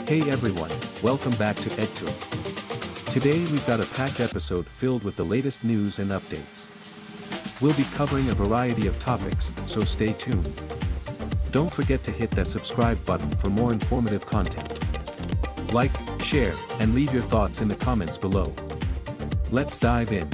Hey everyone, welcome back to EdTour. Today we've got a packed episode filled with the latest news and updates. We'll be covering a variety of topics, so stay tuned. Don't forget to hit that subscribe button for more informative content. Like, share, and leave your thoughts in the comments below. Let's dive in.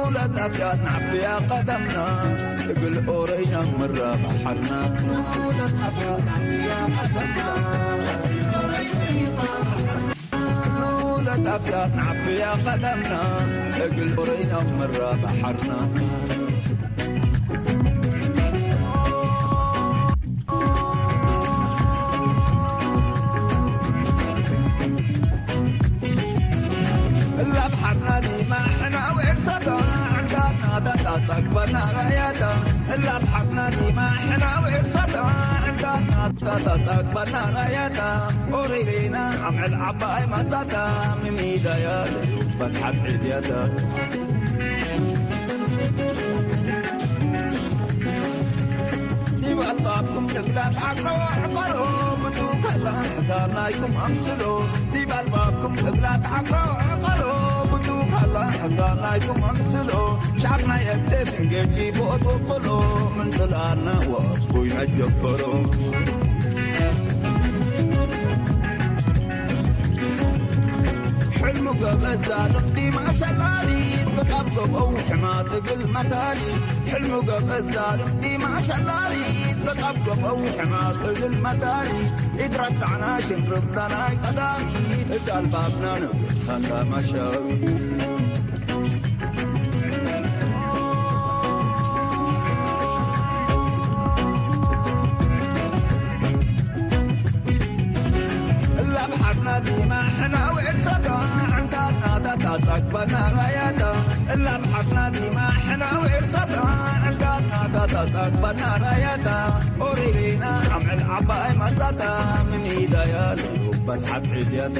ولاد أفياد نعفية قدمنا، تقول أورينا مرة بحرنا. ولاد أفياد نعفية قدمنا، تقول أورينا مرة بحرنا. እላ ብሓርና ዲማ ሕና ወድ ሰዳ ዕንዳትና ተጣጻግበና ራያታ። እላ ብሓርና ዲማ ሕና ወድ ሰዳ ዕንዳትና ተጣጻግበና ራያታ። ኦሪሪና ዓምዕል ዓባይ መጻታ። ምኒዳያ ለዩ በስሓት ሒዝያታ። ዲብ ኣልባብኩም እግላ ተዓቅረቦ ዕቐሮ፣ ብቱ ካላ ሕሳብ ናይኩም ኣምስሎ። ዲብ ኣልባብኩም እግላ ተዓቅረቦ ዕቐሮ፣ ብቱ ካላ ሕሳብ ናይኩም ኣምስሎ። ሻዕብና የብቴ ፍንጌጂ ፎቶ ኮሎ፣ ምንጽላና ወፍ ኮይና ጀፈሮ። ሕልሙ ገበዛ ልቕዲ ማሸላሊት፣ ብቃብ ገብኦ ውሕማት እግል መታሊት። ሕልሙ ገበዛ ልቕዲ ማሸላሊት፣ ብቃብ ገብኦ ውሕማት እግል መታሊት። ኢትረሳዕና ሽንርብና ናይ ቀዳሚት፣ እጃልባብና ነብር ካላ ማሻዊ። እላ ብሓርና ዲማ ሕና ወድ ሰዳ ዕንዳትና ተታጻግበና ራያታ። እላ ብሓርና ዲማ ሕና ወድ ሰዳ ዕንዳትና ተታጻግበና ራያታ። ኦሪሪና ዓምዕል ዓባይ መጻታ። ምኒዳያ ለዩ በስሓት ሒዝያታ።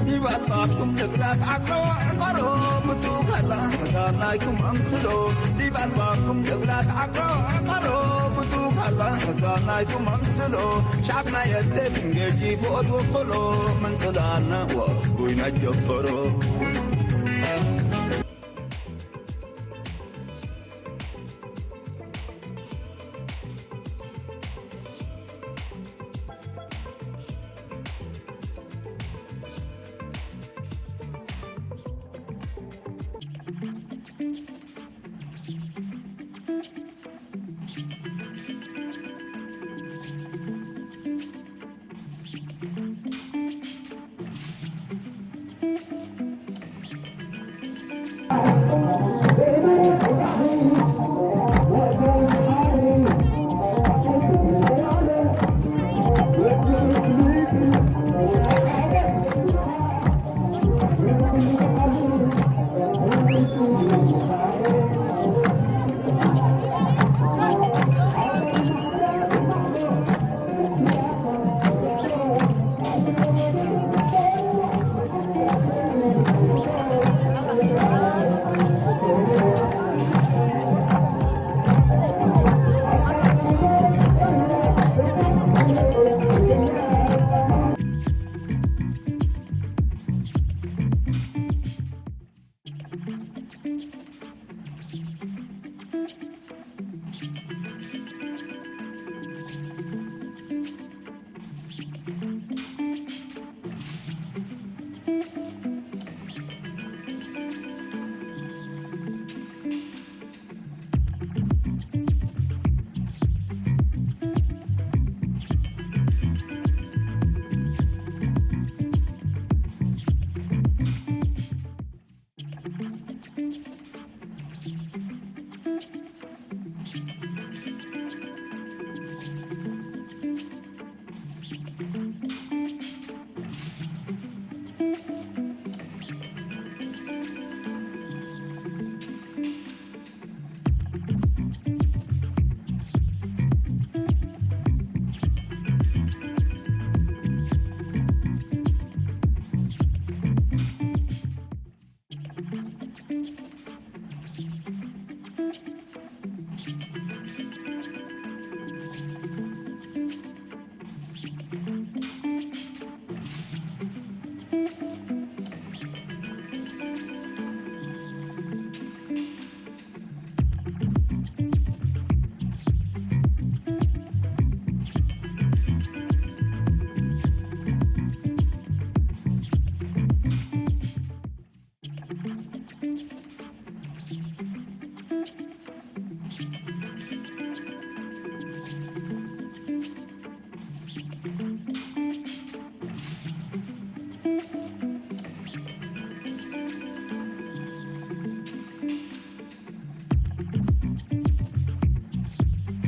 ዲብ ኣልባብኩም እግላ ተዓቅረቦ ዕቐሮ፣ ብቱ ካላ ሕሳብ ናይኩም ኣምስሎ። ዲብ ኣልባብኩም እግላ ተዓቅረቦ ዕቐሮ፣ ብቱ ካላ ሕሳብ ናይኩም ኣምስሎ። ሻዕብና የብቴ ፍንጌጂ ፎቶ ኮሎ፣ ምንጽላና ወፍ ኮይና ጀፈሮ።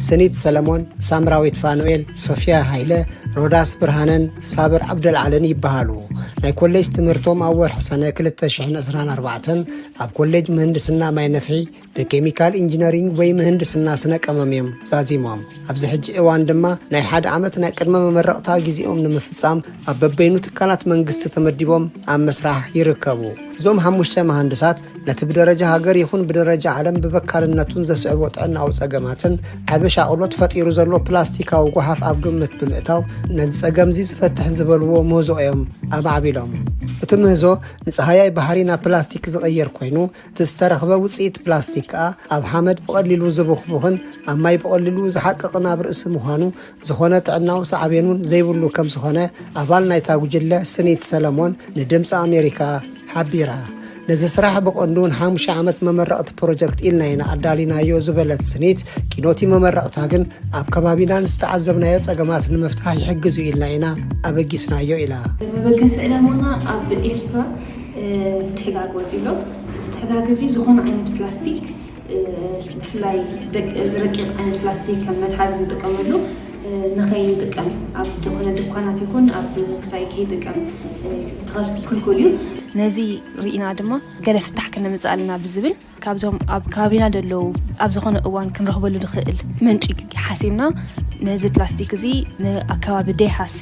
ስኒት ሰለሞን፣ ሳምራዊት ፋኑኤል፣ ሶፊያ ሃይለ፣ ሮዳስ ብርሃነን ሳብር ዓብደልዓልን ይበሃሉ። ናይ ኮሌጅ ትምህርቶም ኣብ ወርሒ ሰነ ክልተ ሽሕን ዕስራን ኣርባዕተን ኣብ ኮሌጅ ምህንድስና ማይ ነፍሒ ብኬሚካል ኢንጂነሪንግ ወይ ምህንድስና ስነ ቀመም እዮም ዛዚሞም። ኣብዚ ሕጂ እዋን ድማ ናይ ሓደ ዓመት ናይ ቅድመ መመረቕታ ግዜኦም ንምፍጻም ኣብ በበይኑ ትካላት መንግስቲ ተመዲቦም ኣብ ምስራሕ ይርከቡ። እዞም ሓሙሽተ መሃንድሳት ነቲ ብደረጃ ሃገር ይኹን ብደረጃ ዓለም ብበካልነቱን ዘስዕቦ ጥዕናዊ ጸገማትን ዓቢ ሻቕሎት ፈጢሩ ዘሎ ፕላስቲካዊ ጓሓፍ ኣብ ግምት ብምእታው ነዚ ጸገምዚ ዝፈትሕ ዝበልዎ ምህዞ እዮም ኣማዕቢሎም። እቲ ምህዞ ንጸሃያይ ባሕሪ ናብ ፕላስቲክ ዝቕይር ኮይኑ እቲ ዝተረኽበ ውጽኢት ፕላስቲክ ከኣ ኣብ ሓመድ ብቐሊሉ ዝቡኽቡኽን ኣብ ማይ ብቐሊሉ ዝሓቅቕን ኣብ ርእሲ ምዃኑ ዝኾነ ጥዕናዊ ሳዕቤን እውን ዘይብሉ ከም ዝኾነ ኣባል ናይታ ጉጅለ ስኒት ሰለሞን ንድምፂ ኣሜሪካ ሓቢራ። ነዚ ስራሕ ብቐንዱ ንሓሙሽተ ዓመት መመረቕቲ ፕሮጀክት ኢልና ኢና ኣዳሊናዮ ዝበለት ስኒት፣ ኪኖቲ መመረቕታ ግን ኣብ ከባቢና ንዝተዓዘብናዮ ጸገማት ንምፍታሕ ይሕግዙ ኢልና ኢና ኣበጊስናዮ ኢላ። መበገሲ ዕላማና ኣብ ኤርትራ ተጋግ ወፂሎ ዝተጋገዚ ዝኾነ ዓይነት ፕላስቲክ ብፍላይ እዚ ረቂቕ ዓይነት ፕላስቲክ ከም መትሓዚ ንጥቀመሉ ንኸይንጥቀም ኣብ ዝኾነ ድኳናት ይኹን ኣብ ክሳይ ከይጥቀም ክልኩል እዩ። ነዚ ርኢና ድማ ገለ ፍታሕ ክነምፅእ ኣለና ብዝብል ካብዞም ኣብ ከባቢና ዘለዉ ኣብ ዝኾነ እዋን ክንረኽበሉ ንኽእል ምንጪ ሓሲብና ነዚ ፕላስቲክ እዚ ንኣከባቢ ደይሃሲ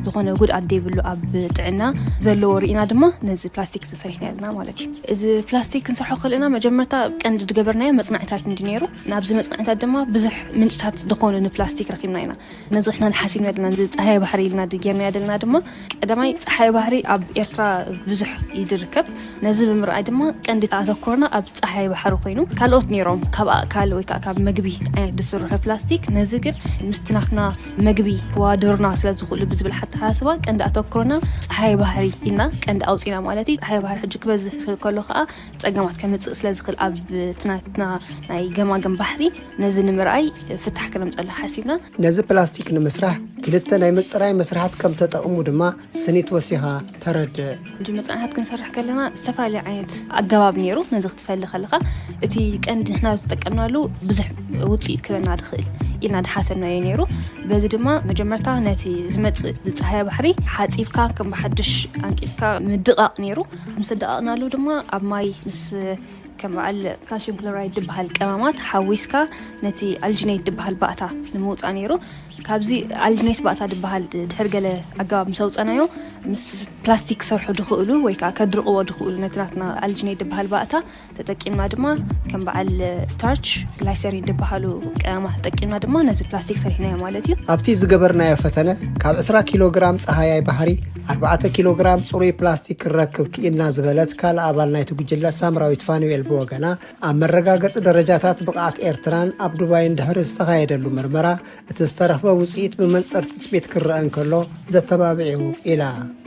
ዝኾነ ጉድኣት ደይብሉ ኣብ ጥዕና ዘለዎ ርኢና ድማ ነዚ ፕላስቲክ ተሰሪሕና ኣለና ማለት እዩ። እዚ ፕላስቲክ ክንሰርሖ ከለና መጀመርታ ቀንዲ ዝገበርናዮ መፅናዕታት እንዲ ነይሩ። ናብዚ መፅናዕታት ድማ ብዙሕ ምንጭታት ዝኾኑ ንፕላስቲክ ረኺብና ኢና። ነዚ ሕና ሓሲብና ደለና ፃሃይ ባሕሪ ኢልና ድጌርና ደለና ድማ ቀዳማይ ፀሓይ ባሕሪ ኣብ ኤርትራ ብዙሕ ይድርከብ። ነዚ ብምርኣይ ድማ ቀንዲ ኣተኮርና ኣብ ፀሓይ ባሕሪ ኮይኑ ካልኦት ነይሮም ካብ ኣእካል ወይ ከዓ ካብ መግቢ ዓይነት ዝስርሑ ፕላስቲክ። ነዚ ግን ምስቲ ናትና መግቢ ክዋደሩና ስለ ዝኽእሉ ብዝብል ሓተሓስባ ቀንዲ ኣተኩሮና ፀሓይ ባህሪ ኢልና ቀንዲ ኣውፂና ማለት እዩ። ፀሓይ ባህሪ ሕጂ ክበዝሕ ከሎ ከዓ ፀገማት ከምፅእ ስለ ዝኽእል ኣብ ትናትና ናይ ገማገም ባሕሪ ነዚ ንምርኣይ ፍታሕ ክነምፀሉ ሓሲብና። ነዚ ፕላስቲክ ንምስራሕ ክልተ ናይ ምፅራይ መስርሓት ከም ተጠቕሙ ድማ ስኒት ወሲኻ ተረድእ። ሕጂ መፅናዕታት ክንሰርሕ ከለና ዝተፈላለዩ ዓይነት ኣገባብ ነይሩ። ነዚ ክትፈሊ ከለኻ እቲ ቀንዲ ንሕና ዝጠቀምናሉ ብዙሕ ውፅኢት ክበና ድኽእል ኢልና ድሓሰብናዮ ነይሩ። በዚ ድማ መጀመርታ ነቲ ዝመፅእ ዝፀሃየ ባሕሪ ሓፂብካ ከም ብሓድሽ ኣንቂፅካ ምድቓቕ ነይሩ። ምስ ኣደቓቕናሉ ድማ ኣብ ማይ ምስ ከም በዓል ካልሽየም ክሎራይድ ዝበሃል ቀመማት ሓዊስካ ነቲ ኣልጂኔት ዝበሃል ባእታ ንምውፃእ ነይሩ። ካብዚ ኣልጂኔት ባእታ ዝበሃል ድሕር ገለ ኣገባብ ምስ ኣውፀናዮ ምስ ፕላስቲክ ክሰርሑ ድኽእሉ ወይ ከዓ ከድርቕዎ ድኽእሉ ነቲ ናትና ኣልጂኔት ዝበሃል ባእታ ተጠቂምና ድማ ከም በዓል ስታርች ግላይሰሪን ዝበሃሉ ቀመማት ተጠቂምና ድማ ነዚ ፕላስቲክ ሰሪሕናዮ ማለት እዩ። ኣብቲ ዝገበርናዮ ፈተነ ካብ ዕስራ ኪሎ ግራም ፀሃያይ ባሕሪ ኣርባዕተ ኪሎ ግራም ፅሩይ ፕላስቲክ ክንረክብ ክኢልና ዝበለት ካልእ ኣባል ናይቲ ጉጅለ ሳምራዊት ፋኑኤል ብወገና ኣብ መረጋገፂ ደረጃታት ብቕዓት ኤርትራን ኣብ ዱባይን ድሕሪ ዝተኻየደሉ ምርመራ እቲ ዝተረኽበ ውፅኢት ብመንፅር ትፅቢት ክረአ እንከሎ ዘተባብዕ እዩ ኢላ።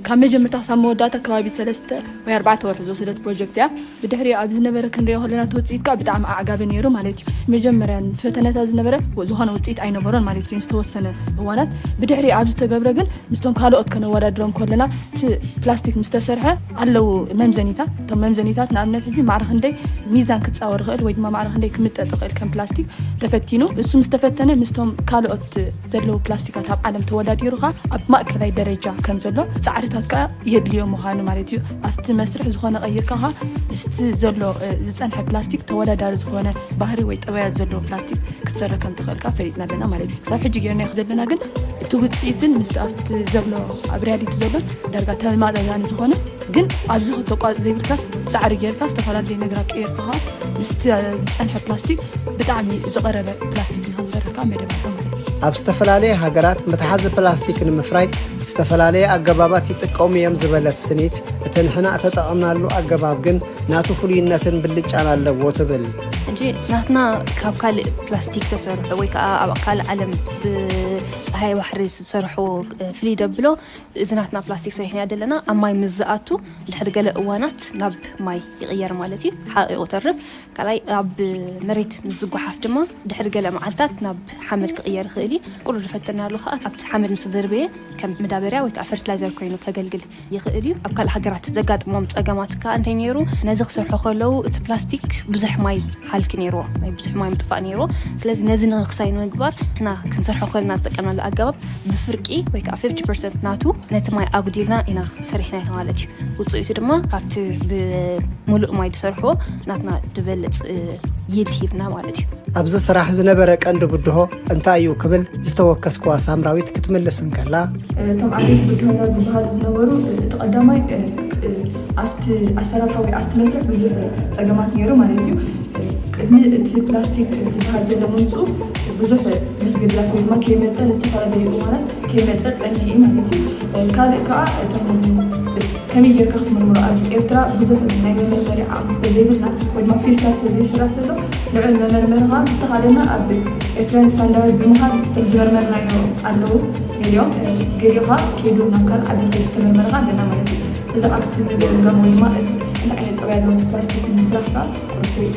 ካብ መጀመርታ ክሳብ መወዳእታ ከባቢ ሰለስተ ወይ ኣርባዕተ ወርሒ ዝወሰደት ፕሮጀክት እያ። ብድሕሪ ኣብ ዝነበረ ክንሪኦ ከለና እቲ ውፅኢት ከዓ ብጣዕሚ ኣዕጋቢ ነይሩ ማለት እዩ። መጀመርያ ፈተነታት ዝነበረ ዝኾነ ውፅኢት ኣይነበሮን ማለት እዩ ዝተወሰነ እዋናት። ብድሕሪ ኣብ ዝተገብረ ግን ምስቶም ካልኦት ከነወዳድሮም ከለና እቲ ፕላስቲክ ምስ ተሰርሐ ኣለዉ መምዘኒታት። እቶም መምዘኒታት ንኣብነት ሕጂ ማዕረ ክንደይ ሚዛን ክፃወር ይኽእል ወይ ድማ ማዕረ ክንደይ ክምጠጥ ይኽእል ከም ፕላስቲክ ተፈቲኑ። እሱ ምስ ተፈተነ ምስቶም ካልኦት ዘለዉ ፕላስቲካት ኣብ ዓለም ተወዳዲሩ ኸዓ ኣብ ማእከላይ ደረጃ ከም ዘሎ ፃዕርታት ከዓ የድልዮ ምዃኑ ማለት እዩ። ኣብቲ መስርሕ ዝኾነ ቀይርካ ኸዓ ምስቲ ዘሎ ዝፀንሐ ፕላስቲክ ተወዳዳሪ ዝኾነ ባህሪ ወይ ጠባያት ዘለዎ ፕላስቲክ ክትሰርሕ ከም ትኽእል ከዓ ፈሊጥና ኣለና ማለት እዩ። ክሳብ ሕጂ ጌርናዮ ዘለና ግን እቲ ውፅኢትን ምስቲ ኣብቲ ዘሎ ኣብ ሪያሊቲ ዘሎ ዳርጋ ተመጣጣኒ ዝኾነ ግን ኣብዚ ክተቋርፅ ዘይብልካስ ፃዕሪ ጌርካ ዝተፈላለዩ ነገራት ቀይርካ ከዓ ምስቲ ዝፀንሐ ፕላስቲክ ብጣዕሚ ዝቐረበ ፕላስቲክ ንክንሰርሕ ከዓ መደብ ኣሎ ማለት እዩ። ኣብ ዝተፈላለየ ሃገራት መትሓዚ ፕላስቲክ ንምፍራይ ዝተፈላለየ ኣገባባት ይጥቀሙ እዮም ዝበለት ስኒት፣ እቲ ንሕና እተጠቐምናሉ ኣገባብ ግን ናቱ ፍሉይነትን ብልጫን ኣለዎ ትብል። ሕጂ ናትና ካብ ካልእ ፕላስቲክ ዝተሰርሑ ወይ ከዓ ኣብ ካልእ ዓለም ብ ሃይ ባሕሪ ዝሰርሖ ፍልይ ደብሎ፣ እዚ ናትና ፕላስቲክ ሰሪሕና ዘለና ኣብ ማይ ምስ ዝኣቱ ድሕሪ ገለ እዋናት ናብ ማይ ይቕየር ማለት እዩ። ሓቂቑ ተርፍ ካልኣይ ኣብ መሬት ምስ ዝጓሓፍ ድማ ድሕሪ ገለ መዓልታት ናብ ሓመድ ክቕየር ይኽእል እዩ። ቁሩብ ዝፈተናሉ ከዓ ኣብቲ ሓመድ ምስ ተደርበየ ከም መዳበርያ ወይ ከዓ ፈርቲላይዘር ኮይኑ ከገልግል ይኽእል እዩ። ኣብ ካልእ ሃገራት ዘጋጥሞም ፀገማት ከዓ እንታይ ነይሩ? ነዚ ክሰርሑ ከለዉ እቲ ፕላስቲክ ብዙሕ ማይ ሃልኪ ነይርዎ፣ ናይ ብዙሕ ማይ ምጥፋእ ነይርዎ። ስለዚ ነዚ ንክሳይ ንምግባር ንሕና ክንሰርሖ ከለና ዝጠቀምናሉ ኣገባብ ብፍርቂ ወይ ከዓ ፊፍቲ ፐርሰንት ናቱ ነቲ ማይ ኣጉዲልና ኢና ሰሪሕናዮ ማለት እዩ። ውፅኢቱ ድማ ካብቲ ብምሉእ ማይ ዝሰርሕዎ ናትና ዝበልፅ ይል ሂብና ማለት እዩ። ኣብዚ ስራሕ ዝነበረ ቀንዲ ብድሆ እንታይ እዩ ክብል ዝተወከስክዋ ሳምራዊት ክትምልስ እንከላ፣ እቶም ዓበይቲ ብድሆታት ዝበሃሉ ዝነበሩ፣ እቲ ቀዳማይ ኣብቲ ኣሰራርሓ ወይ ኣብቲ መስርሕ ብዙሕ ፀገማት ነይሩ ማለት እዩ። ቅድሚ እቲ ፕላስቲክ ዝበሃል ዘሎ ምምፅኡ ብዙሕ መስገድላት ወይ ድማ ከይመፀ ንዝተፈላለዩ እዋናት ከይመፀ ፀኒሑ እዩ ማለት እዩ። ካልእ ከዓ እቶም ከመይ ጌርካ ክትምርምሮ ኣብ ኤርትራ ብዙሕ ናይ መመርመሪ ዓቕሚ ስለዘይብልና ወይ ድማ ፌስታል ስለዘይስራሕ ዘሎ ንዑ መመርመሪ ከዓ ምስ ተኻለና ኣብ ኤርትራን ስታንዳርድ ብምኻድ ዝመርመርናዮ ኣለዉ። ገሊኦም ገሊኡ ከዓ ከይዱ ናብ ካልእ ዓዲ ከይዱ ዝተመርመረ ከዓ ኣለና ማለት እዩ። ስለዚ ኣብቲ ምግምጋም ወይ ድማ እቲ እንታይ ዓይነት ጠባይ ኣለዎ እቲ ፕላስቲክ ምስራሕ ከዓ ቁርብተይ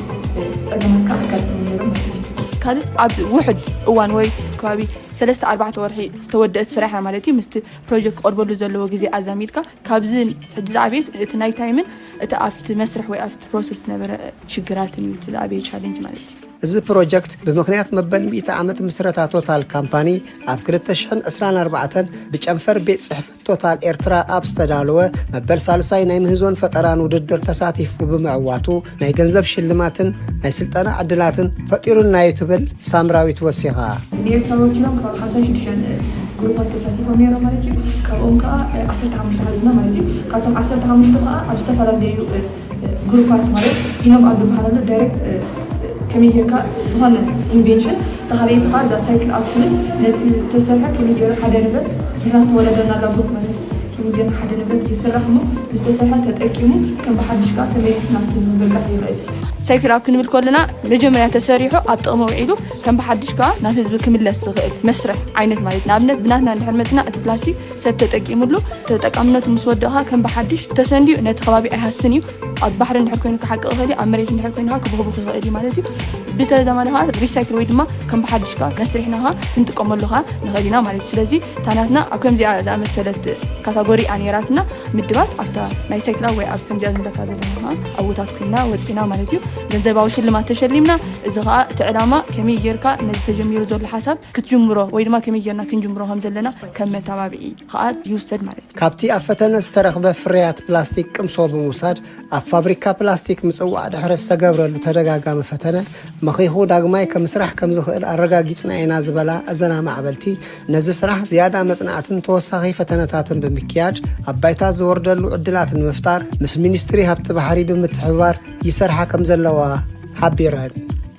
ፀገማት ከዓ ኣጋጥሙ ነይሮም ማለት እዩ። ካልእ ኣብ ውሕድ እዋን ወይ ከባቢ ሰለስተ ኣርባዕተ ወርሒ ዝተወደአት ስራሕ ማለት እዩ ምስቲ ፕሮጀክት ክቐርበሉ ዘለዎ ግዜ ኣዛሚድካ ካብዚ ሕጂ ዝዓበየ እቲ ናይ ታይምን እቲ ኣብቲ መስርሕ ወይ ኣብቲ ፕሮሰስ ዝነበረ ሽግራትን እዩ እቲ ዝዓበየ ቻሌንጅ ማለት እዩ። እዚ ፕሮጀክት ብምኽንያት መበል ሚእቲ ዓመት ምስረታ ቶታል ካምፓኒ ኣብ ክልተ ሽሕን ዕስራን ኣርባዕተን ብጨንፈር ቤት ጽሕፈት ቶታል ኤርትራ ኣብ ዝተዳለወ መበል ሳልሳይ ናይ ምህዞን ፈጠራን ውድድር ተሳቲፉ ብምዕዋቱ ናይ ገንዘብ ሽልማትን ናይ ስልጠና ዕድላትን ፈጢሩልና እዩ ትብል ሳምራዊት ወሲኻ። ንኤርትራ ወኪሎም ካብ ሓምሳን ሽዱሽተን ግሩፓት ተሳቲፎም ነይሮም ማለት እዩ። ካብኦም ከዓ ዓሰርተ ሓሙሽተ ሓሊፍና ማለት እዩ። ካብቶም ዓሰርተ ሓሙሽተ ከዓ ኣብ ዝተፈላለዩ ግሩፓት ማለት ኢኖም ኣብ ዝበሃል ኣሎ ዳይሬክት ከመይ ጌርካ ዝኾነ ኢንቬንሽን ተኻለይቲ ከዓ እዛ ሳይክል ኣብ ትብል ነቲ ዝተሰርሐ ከመይ ገይሩ ሓደ ንብረት ንሕና ዝተወዳደርናላ ግሩፕ ማለት እዩ። ከመይ ጌርና ሓደ ንብረት ይስራሕ እሞ ምስ ተሰርሐ ተጠቂሙ ከም ብሓድሽ ከዓ ተመሊሱ ናብቲ ዝዝርጋሕ ይኽእል። ሳይክል ኣብ ክንብል ከለና መጀመርያ ተሰሪሑ ኣብ ጥቕሚ ውዒሉ ከም ብሓድሽ ከዓ ናብ ህዝቢ ክምለስ ዝኽእል መስርሕ ዓይነት ማለት ንኣብነት ብናትና እንድሕር መፅና እቲ ፕላስቲክ ሰብ ተጠቂምሉ ተጠቃምነቱ ምስ ወደእኻ ከም ብሓድሽ ተሰንድዩ ነቲ ከባቢ ኣይሃስን እዩ። ኣብ ባሕሪ እንድሕር ኮይኑ ክሓቅቕ ይኽእል እዩ፣ ኣብ መሬት እንድሕር ኮይኑ ከዓ ክብኽብኽ ይኽእል እዩ ማለት እዩ። ብተዛማኒ ከዓ ሪሳይክል ወይ ድማ ከም ብሓድሽ ከዓ መስሪሕና ከዓ ክንጥቀመሉ ከዓ ንኽእል ኢና ማለት እዩ። ስለዚ እታ ናትና ኣብ ከምዚኣ ዝኣመሰለት ካታጎሪ እያ ነይራትና ምድባት ኣብታ ናይ ሳይክላ ወይ ኣብ ከምዚኣ ዝንበካ ዘለና ከዓ ኣውታት ኮይና ወፂና ማለት እዩ። ገንዘባዊ ሽልማት ተሸሊምና። እዚ ከዓ እቲ ዕላማ ከመይ ጌርካ ነዚ ተጀሚሩ ዘሎ ሓሳብ ክትጅምሮ ወይ ድማ ከመይ ጌርና ክንጅምሮ ከም ዘለና ከም መተባብዒ ከዓ ይውሰድ ማለት እዩ። ካብቲ ኣብ ፈተነ ዝተረኽበ ፍርያት ፕላስቲክ ቅምሶ ብምውሳድ ኣብ ፋብሪካ ፕላስቲክ ምጽዋዕ ድሕሪ ዝተገብረሉ ተደጋጋሚ ፈተነ መኺኹ ዳግማይ ከም ስራሕ ከም ዝኽእል ኣረጋጊጽና ኢና ዝበላ እዘና ማዕበልቲ ነዚ ስራሕ ዝያዳ መጽናዕትን ተወሳኺ ፈተነታትን ብምክያድ ኣብ ባይታ ዝወርደሉ ዕድላት ንምፍጣር ምስ ሚኒስትሪ ሃብቲ ባሕሪ ብምትሕብባር ይሰርሓ ከም ዘለዋ ሓቢረን።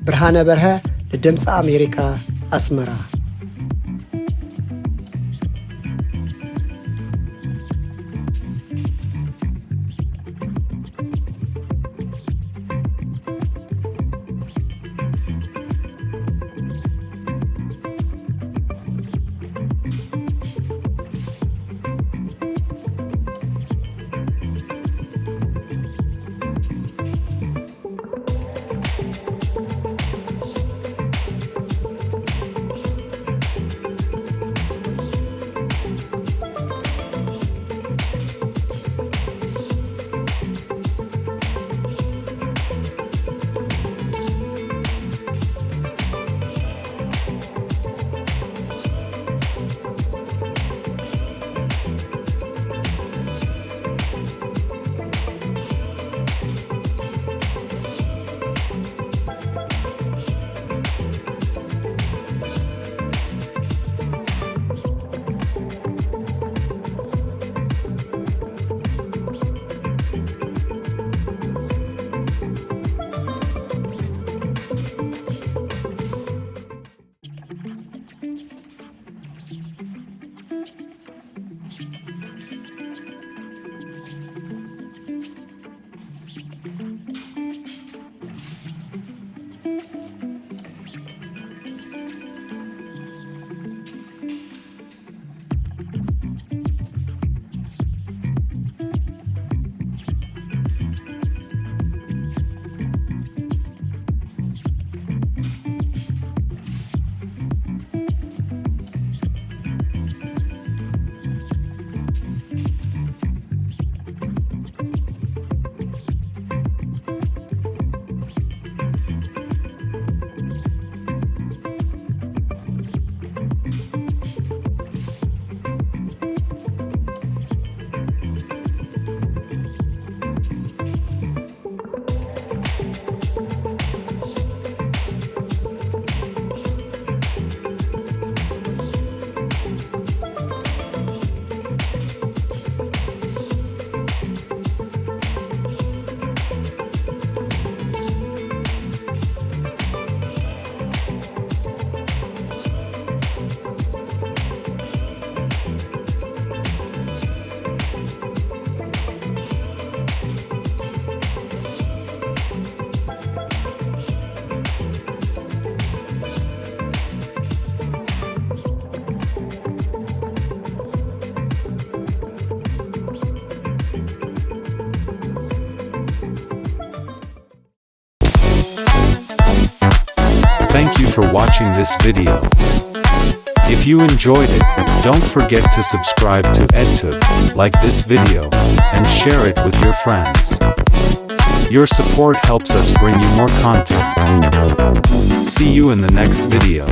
ብርሃነ በርሀ ንድምፂ ኣሜሪካ ኣስመራ። Thank you for watching this video. If you enjoyed it, don't forget to subscribe to EdTube, like this video, and share it with your friends. Your support helps us bring you more content. See you in the next video.